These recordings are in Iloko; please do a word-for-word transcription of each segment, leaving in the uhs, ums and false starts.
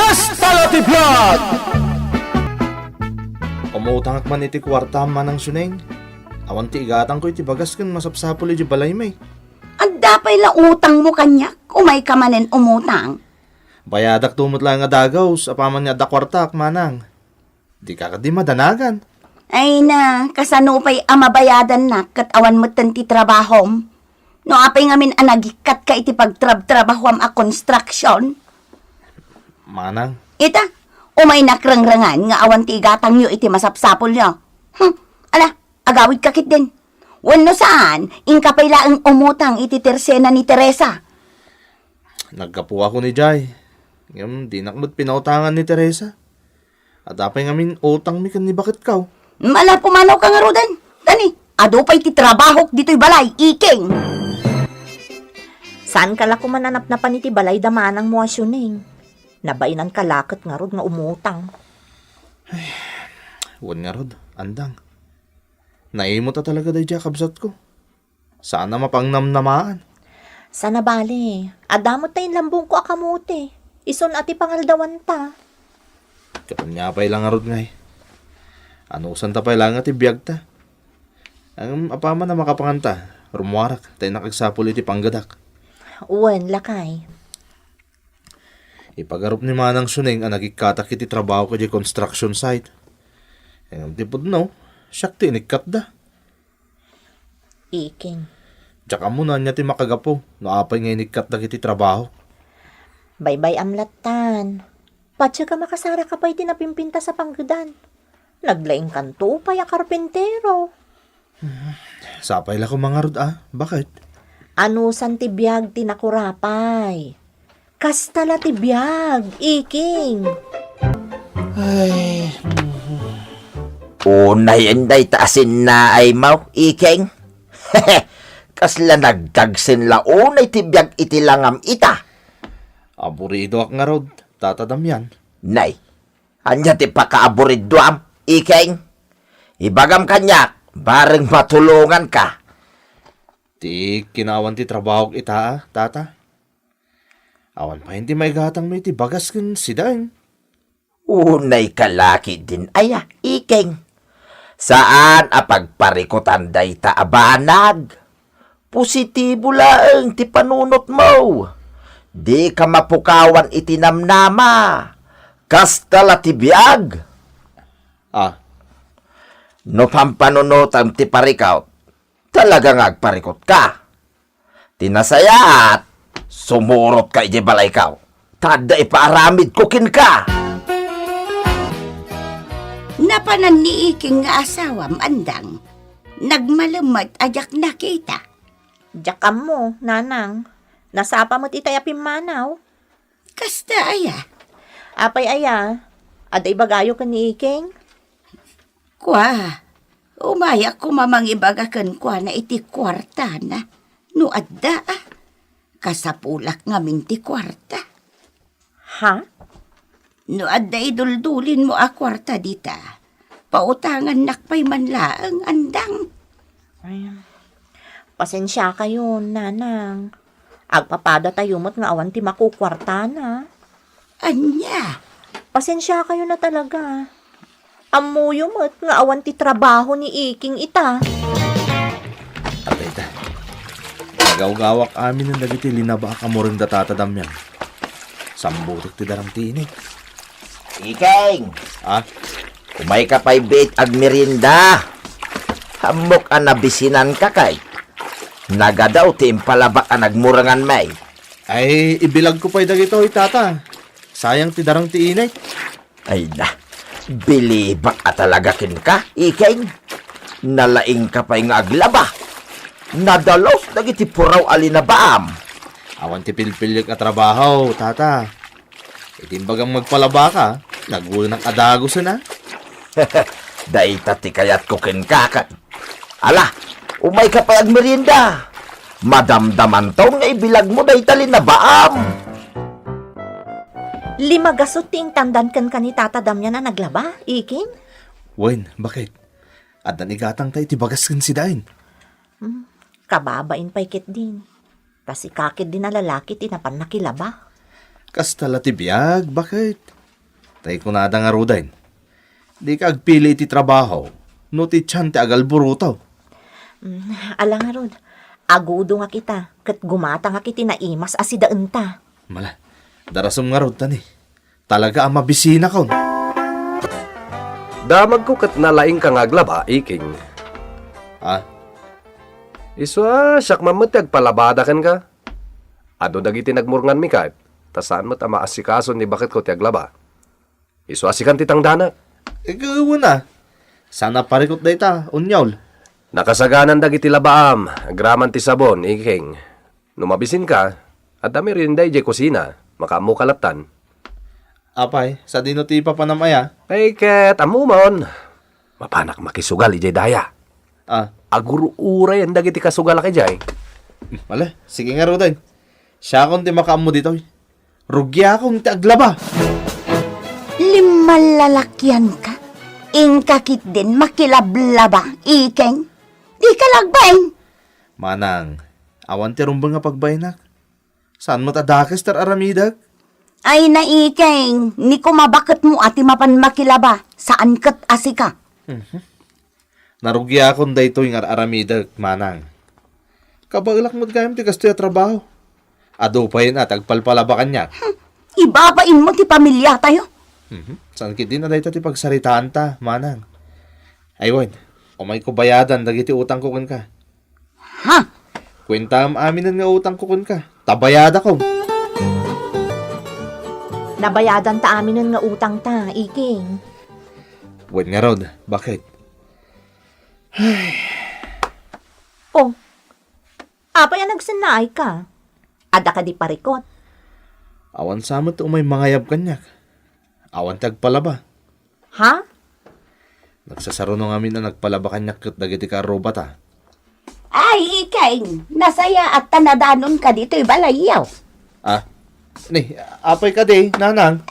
Kasta la ti biag! Umutangak man iti kuarta, Manang Suneng. Awan ti igatangko iti bagas ken masapsapul iti balaymi. Adda pay la utangmo kaniak? Umayka manen umutang. Bayadak tumot laeng a dagaws, apaman nga adda kuartak, Manang. Dika kadi madanagan. Ay na, kasano pay a mabayadannak ket awan metten ti trabahom? No apay ngamin a nagikkatka iti pagtrabtrabahuam a construction? Manang. Ita, umaynak rengrengan nga awan ti igatangyo iti masapsapulyo. Hmm, ala, agawidka ketdin. Wenno saan, inka pay laeng umutang iti tersena ni Teresa. Naggapuakon idiay. Ngem dinak met pinautangan ni Teresa. Adda pay ngamin utangmi ken ni baketko. Ala, pumanaw ka ngaruden. Dani, adu pay ti trabahok ditoy balay, Iking. Saanka la koma a napnapan iti balay da manangmo a Suneng? Nabainanka la ket ngarud nga umutang. Wen ngarud, Andang. Naimut a talaga daydiay a kabsatko. Saan a mapangnamnamaan. Saan a bale, adda met ta inlambongko a kamote. Isun a ti pangaldawanta. Ket ania pay la ngarud ngay? Anusanta pay la nga ti biagta? Ngem apaman a makapanganta, rummuarak, ta innak agsapul iti panggedak. Wen, lakay. Ipagarup ni Manang Suneng a nagikkatak iti trabahok idiay construction site. Ngem ti pudno, siak ti inikkatda. Iking. Diak ammo no ania ti makagapu no apay nga inikkatda iti trabaho. Baybay-am lattan. Patse ka makasaraka pay ti napimpintas a panggedan. Naglaingkanto pay a karpintero. Sapay la koma ngarud a, baket? Anusan ti biag ti nakurapay? Kasta la ti biag, Iking. Ay. Unay, inday ta asinnaay mo, Iking. Kasla nagdagsen la unay ti biag iti langam ita. Aburidoak ngarud, Tata Damian. Nay, ania ti pakaaburidoam, Iking? Ibagam kaniak, bareng matulonganka. Ti kinawan ti trabahok ita, Tata. Awan pay ti maigatangmi iti bagas ken sidaen. Unay ka la ketdin aya, Iking. Saan a pagparikutan dayta a banag. Positibo laeng ti panunotmo. Dika mapukawan iti namnama. Kasta la ti biag. Ah. No pampanunotam ti parikut, talaga nga agparikutka. Ti nasayaat, sumurotka idiay balayko. Ta adda ipaaramidko kenka. Napanan ni Iking nga asawam, Andang. Nagmalem met a diak nakita. Diak ammo, nanang. Nasapa met itay a pimmanaw. Kasta aya? Apay aya? Adda ibagayo ken ni Iking? Kua, umayak koma mangibaga kenkuana iti kuartana. No adda, a, kasapulak ngamin ti kuarta. Ha? No adda iduldulinmo a kuarta dita, pautangannak pay man laeng, Andang. Ay, pasensiakayon, nanang. Agpapadatayo met nga awan ti makukuartana. Ania? Pasensiakayon a talaga. Ammoyo met nga awan ti trabaho ni Iking ita. Apay ta. Nagawgawak aminen dagiti linabaak a mureng da Tata Damian. Sambutek ti darang ti init. Iking! Ah? Umayka pay biit agmerienda. Ammok a nabisinanka kay. Nagadaw ti impalabak a nagmurenganmi. Ay, ibilagko pay dagitoy, Tata. Sayang ti darang ti init. Ay na, bilibak a talaga kenka, Iking. Nalaingka pay nga aglaba. Nadalus dagiti puraw a linabaam. Awan ti pilpiliek a trabaho, Tata. Iti imbagam nga agpalabaka, nagunak a dagusen a. Dayta ti kayatko kenka, kat. Ala, umayka pay agmerienda. Madamdamanton nga ibilagmo dayta linabaam. Lima gasut ti intandan kenka ni Tata Damian a naglaba, Iking? Wen, baket? Addan igatangta iti bagas ken sidaen. Hmm, kababain pay ketdin. Ta sika ketdin a lalaki ti napan nakilaba. Kasta la ti biag, baket. Tay kunada ngaruden, dika agpili iti trabaho no ti tian ti agalburuto. Mm, ala ngarud, agudongak ita, ket gumatangak iti naimas a sidaenta. Mala, darasem ngarud tani. Talaga a mabisinakon. Damagko ket nalaingka nga aglaba, Iking. Ah? Isu a siak man met ti agpalabada kenka. Adu dagiti nagmurnganmi ket, ta saan met a maasikaso ni baketko ti aglaba. Isu a sikan ti tangdanak. Ikaw na. Sana parikot dayta, unyol. Nakasaganan dagiti labaam, agraman ti sabon, Iking. No mabisinka, adda merienda idiay kusina, makaammoka lattan. Apay, sadino ti ipapanam aya? Ay, ket ammomon. Mapanak makisugal idiay daya. Ah. Agur-urayen dagiti kasugalak idiay. Ala, sige ngaruden. Siakon ti makaammo ditoy. Rugiakon ti aglaba. Limmallalakianka. Inka ketdin makilablaba, Iking. Dika la agbain. Manang, awan ti rumbeng a pagbainak. Saan met a dakes ti ar-aramidek? Ay, Iking, ni koma baketmo a ti mapan makilaba, saan ket a sika. Mhm. Narugiakon daytoy nga ar-aramidek, manang. Kabaelak met gayam ti kastoy a trabaho. Adu pay a ti agpalpalaba kaniak. Hmm, ibabainmo ti pamiliatayo. Mhm. Saan ketdin a dayta ti pagsaritaanta, manang. Ay wen, umayko bayadan dagiti utangko kenka. Ha? Kuentaam aminen nga utangko kenka. Ta bayadakon. Nabayadanta aminen nga utangta, Iking. Wen ngarud, baket? Oh, apay a nagsennaayka? Adda kadi parikot? Awan sa met ti umay mangayab kaniak. Awan ti agpalaba. Ha? Nagsasaruno ngamin a nagpalaba kaniak ket dagiti kaarrubata. Ay, Iking, nasayaat ta nadanonka ditoy balayyo. Ah, ni, apay kadi, nanang?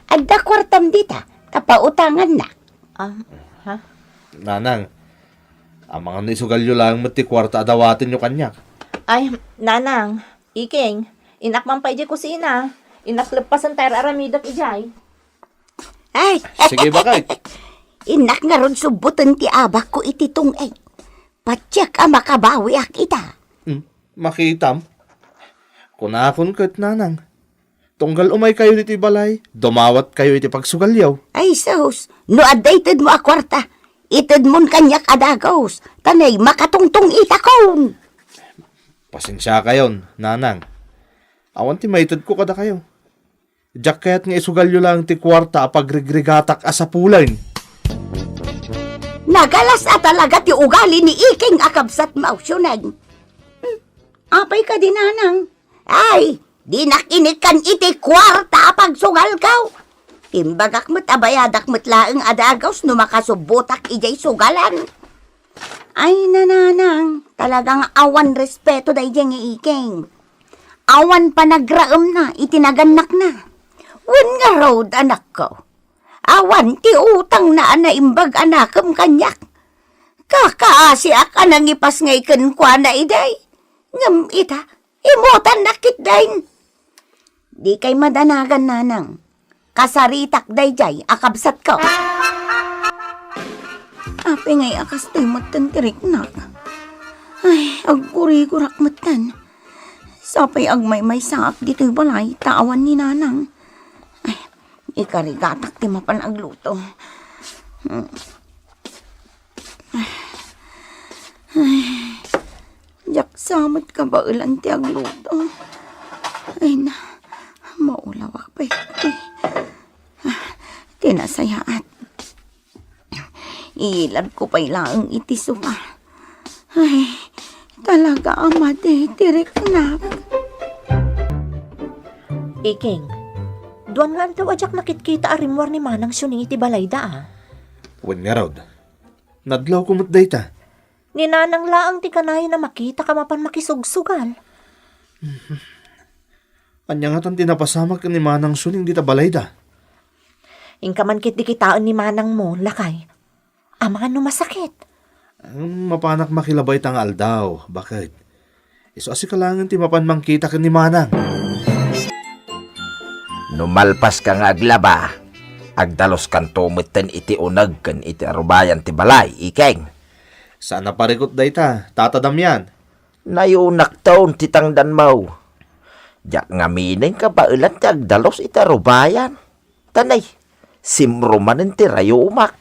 Adda kuartam dita, ta pautangannak. Ah, ha? Nanang, amangan no isugalyo laeng met ti kuarta a dawatenyo kaniak. Ay, nanang, Iking, innak man pay idiay kusina. Innak leppasen ti ar-aramidek idiay. Ay! Sige, baket. Innak ngarud subboten ti abakko iti tungeg. Patiek a makabawiak ita. Hmm, makitam? Kunakon ket, nanang. Tunggal umaykayo ditoy balay, dumawatkayo iti pagsugalyo. Ay, sus! No adda itedmo a kuarta, itedmon kaniak a dagus, ta nay makatungtong itakon. Pasensiakayon, nanang. Awan ti maitedko kadakayo. Diak kayat nga isugalyo laeng ti kuarta a pagrigrigatak a sapulen. Nagalas a talaga ti ugali ni Iking a kabsat mausyuneg. Hmm, apay kadi, nanang? Ay, dinak inikkan iti kuarta a pagsugalko. Imbagak met a bayadak met laeng a dagus no makasubbotak idiay sugalan. Ay, nanang, talagang awan respeto daydiay nga Iking. Awan panagraemna iti nagannakna. Wen ngarud, anakko, awan ti utangna a naimbag a nakem kaniak. Kakaasiak a nangipasngay kenkuana idiay. Ngem ita, imutanna ketdin. Dikay madanagan, nanang. Kasaritak daydiay a kabsatko. Apay ngay a kastoy metten ti riknak? Ay, aggurigurak metten. Sapay agmaymaysaak ditoy balay ta awan ni nanang. Ay, ikarigatak ti mapan agluto. Ay, diak sa met kabaelan ti agluto. Ay na, maulawak pay ti, ah, ti nasayaat. Ilad ko pay laeng iti sofa. Ay, talaga a madi ti riknak. Iking, duan nga aldaw a diak nakitkita a rimmuar ni Manang Siuning iti balayda, a. Wen ngarud, nadlawko met dayta. Ni Nanang laeng ti kanayon a makitak a mapan makisugsugal. Ania ngatan ti napasamak ken ni Manang Siuning dita balayda? Inka man ketdi kitaen ni manangmo, lakay. Amangan no masakit. Mapanak makilaba ita nga aldaw, baket? Isu a sika laengen ti mapan mangkita ken ni Manang. No malpaska nga aglaba, agdaloskanto metten iti uneg ken iti arubayan ti balay, Iking. Saan a parikut dayta, Tata Damian? Nayunakton ti tangdanmo. Diak ngamin kabaelan ti agdalos iti arubayan. Ta nay, simro manen ti rayumak.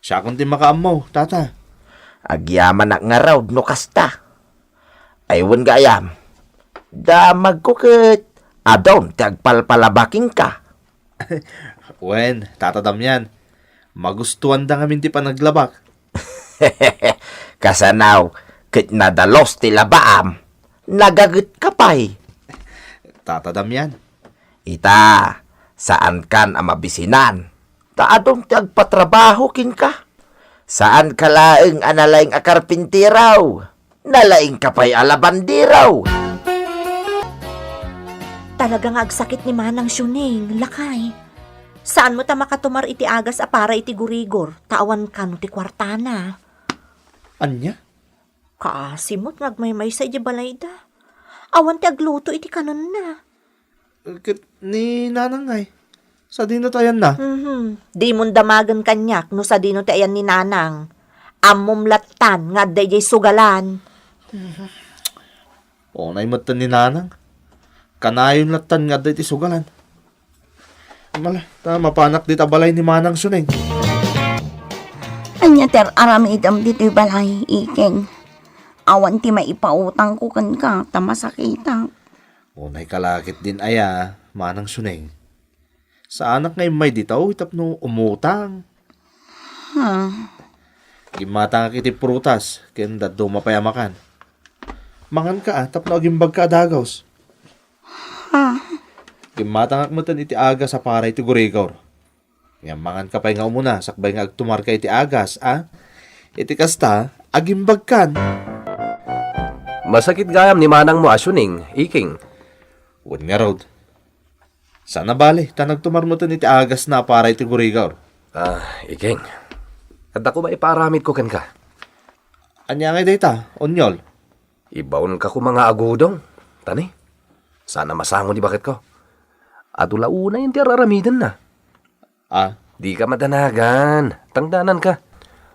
Siakon ti makaammo, Tata. Agyamanak ngarud no kasta. Ay, wen gayam. Damagko ket adun ti agpalpalaba kenka. Wen, Tata Damian, magustuanda ngamin ti panaglabak. Kasano, ket nadalus ti labaam, nagagetka pay. Tata Damian. Ita, saankan a mabisinan, ta adun ti agpatrabaho kenka. Saanka laeng a nalaing a karpintero, nalaingka pay a labandero. Talaga nga agsakit ni Manang Siuning, lakay. Saan met a makatumar iti agas a para iti gurigor, ta awan kano ti kuartana. Ania? Kaasi met nga agmaymaysa idiay balayda. Awan ti agluto iti kanenna. Ket ni Nanang ngay, sadino ti ayanna? Mhm. Dimon damagen kaniak no sadino ti ayan ni Nanang. Ammom lattan nga adda idiay sugalan. Unay metten ni Nanang. Kanayon lattan nga adda iti sugalan. Mala, ta mapanak dita balay ni Manang Siuning. Ania ti ar-aramidem ditoy balay, Iking? Awan ti maipautangko kenka ta masakitak. Unay ka la ketdin aya, Manang Siuning. Saanak nga immay dita tapno umutang. Hmm. Gimmatangak iti prutas, ken dadduma pay a makan. Manganka, a, tapno agimbagka a dagus. Ha? Gimmatangak metten iti agas a para iti gurigor. Ngem manganka pay nga umuna, sakbay nga agtumarka iti agas, a? Iti kasta, agimbagkan. Masakit gayam ni manangmo a Siuning, Iking. Wen ngarud. Saan a bale, ta nagtumar metten iti agasna a para iti gurigor. Ah, Iking. Adda koma ipaaramidko kenka. Ania ngay dayta, Onyol? Ibaonka koma nga agudong. Tani, saan a masango ni baketko. Adu la unay ti ar-aramidenna. Ah? Dika madanagan. Tangdananka.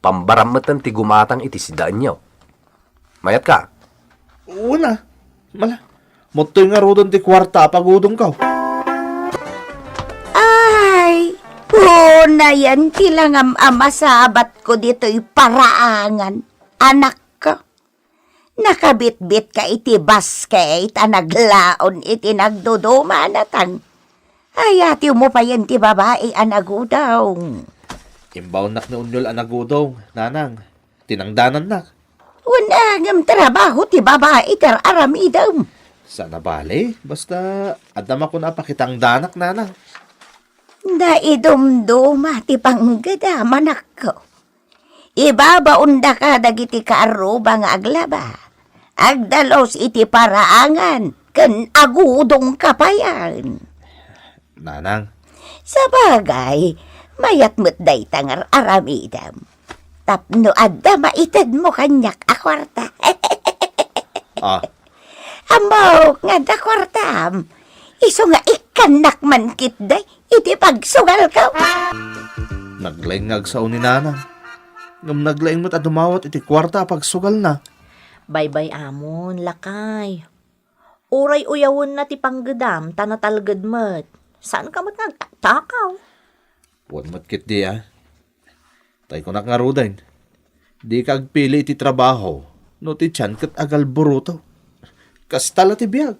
Pambaram metten ti gumatang iti sidaenyo. Mayatka? Wen a. Mala. Muttoy ngaruden ti kuarta a pagudongko. Ay, unayen ti langam a masabatko ditoy paraangan, anakko. Nakabitbitka iti basket a naglaon iti nagduduma a natang. Ayatewmo payen ti babai a nagudong. Imbaonnak ni Onyol a nagudong, nanang. Tinangdanannak. Wen a, ngem trabaho ti babai ti ar-aramidem. Saan a bale, basta adda makuna a pakitangdanak, nanang. Naidumduma ti panggedam, anakko. Ibabaondaka dagiti kaarruba nga aglaba. Agdalus iti paraangan ken agudongka payen. Nanang. Sabagay, mayat met dayta nga ar-aramidem. Tapno adda maitedmo kaniak a kuarta. Ah. Ammok nga adda kuartam. Isu nga ikkannak man ketdi iti pagsugalko. Naglaing nga agsao ni nanang. Ngem naglaing met a dumawat iti kuarta a pagsugalna. Baybay-amon, lakay. Uray uyawenna ti panggedam ta natalged met. Saanka met nga agtaktakaw. Wen met ketdi, a. Tay kunak ngaruden, dika agpili iti trabaho no ti tian ket agalburuto. Kasta la ti biag.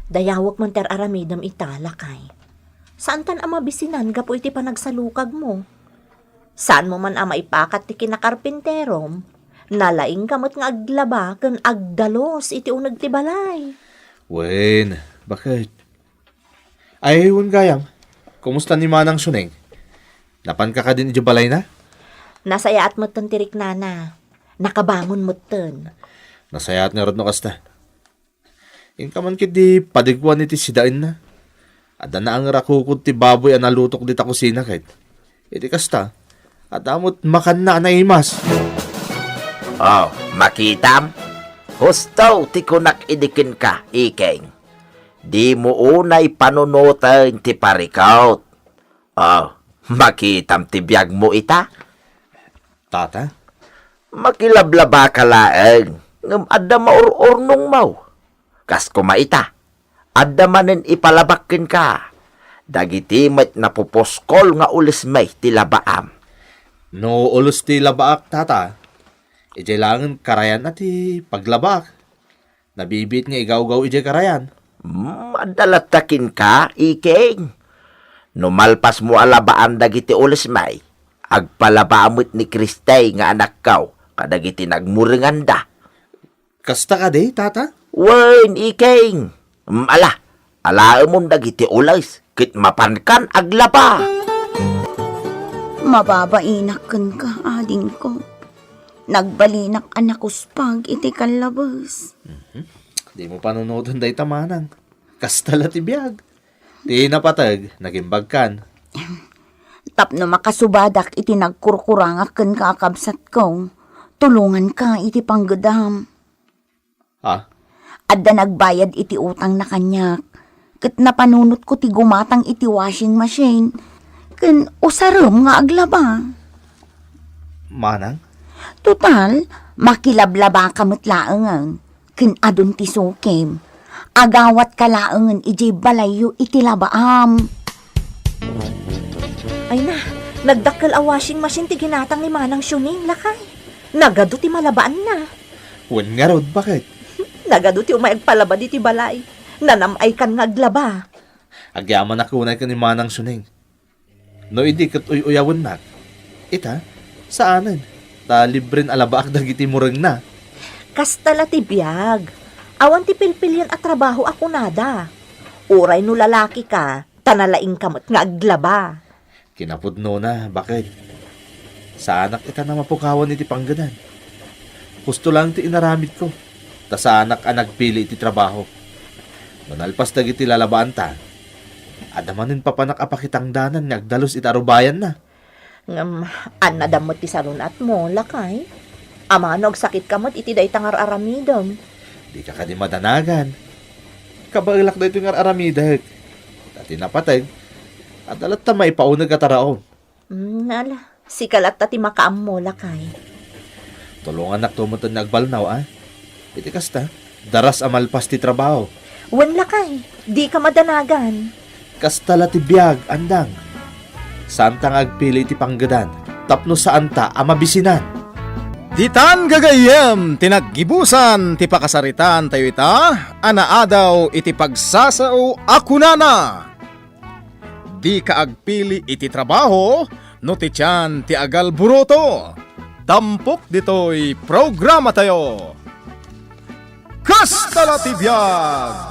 Dayawek man ti ar-aramidem ita, lakay. Saankan a mabisinan gapu iti panagsalukagmo. Saanmo man a maipakat ti kinakarpinterom. Nalaingka met nga aglaba ken agdalus iti uneg ti balay. Wen, baket. Ay, wen gayam. Kumusta ni Manang Siuning? Napanka kadin idiay balayna? Nasayaat metten ti riknana. Nakabangon metten. Nasayaat ngarud no kasta. Inka man ketdi padiguan iti sidaenna. Adda naanger a kukod ti baboy a nalutok dita kusina ket. Iti kasta, adda met makanna a naimas. Oh, makitam? Husto ti kunak idi kenka, Iking. Dimo unay panunoten ti parikut. Oh, makitam ti biagmo ita? Tata? Makilablabaka laeng, ngem adda maur-urnongmo. Kas koma ita, adda manen ipalabak kenka dagiti met napupuskol nga ulesmi ti labaam. No ules ti labaak, Tata, idiay laengen karayan a ti paglabaak. Nabibiit nga igawgaw idiay karayan. Hmm, adda latta kenka, Iking. No malpasmo a labaan dagiti ulesmi, agpalabaa met ni Kristay nga anakko kadagiti nagmurenganda. Kasta kadi, Tata? Wen, Iking. Hmm, ala, alaemon dagiti ules ket mapankan aglaba. Mababainak kenka, adingko. Nagbalinak a nakuspag iti kallabes. Mhm. Dimo panunoten dayta, manang. Kasta la ti biag. Ti napateg, nagimbagkan. Tapno makasubadak iti nagkurkurangak kenka a kabsatko, tulonganka iti panggedam. Ah? Adda nagbayad iti utangna kaniak, ket napanunotko ti gumatang iti washing machine, ken usarem nga aglaba. Manang? Total, makilablabaka met laengen, ken adun ti sukim. Agawatka laengen idiay balayyo iti labaam. Ay na, nagdakkel a washing machine ti ginatang ni Manang Siuning, lakay. Nagadu ti malabaanna. Wen ngarud, baket? Nagadu ti umay agpalaba ditoy balay. Nanam-aykan nga aglaba. Agyamanak unay ken ni Manang Siuning. No idi ket uy-uyawennak, ita, saanen, ta libren a labaak dagiti murengna. Kasta la ti biag. Awan ti pilpilian a trabaho a kunada. Uray no lalakika, ta nalaingka met nga aglaba. Kinapudnona, baket. Saanak ita a mapukawan iti panggedan. Husto laeng ti inaramidko, ta saanak a nagpili iti trabaho. No nalpas dagiti lalabaanta, adda manen papanak a pakitangdanan nga agdalus iti arubayanna. Ngem, annadam met ti sarun-atmo, lakay. Amangan no agsakitka met iti dayta nga ar-aramidem. Dika kadi madanagan. Kabaelak daytoy nga ar-aramidek. Ta ti napateg, adda latta maipauneg a taraon. Mm, ala, sika latta ti makaammo, lakay. Tulongannakto metten nga agbalnaw, a? Iti kasta, daras a malpas ti trabaho. Wen, lakay, dika madanagan. Kasta la ti biag, andang. Saanta nga agpili iti panggedan, tapno saanta a mabisinan. Ditan gagayyem ti naggibusan ti pakasaritaan tayo ita a naadaw iti pagsasao a kunana, "Dika agpili iti trabaho no ti tian ti agalburoto." Tampok ditoy programa tayo. Kasta la ti biag!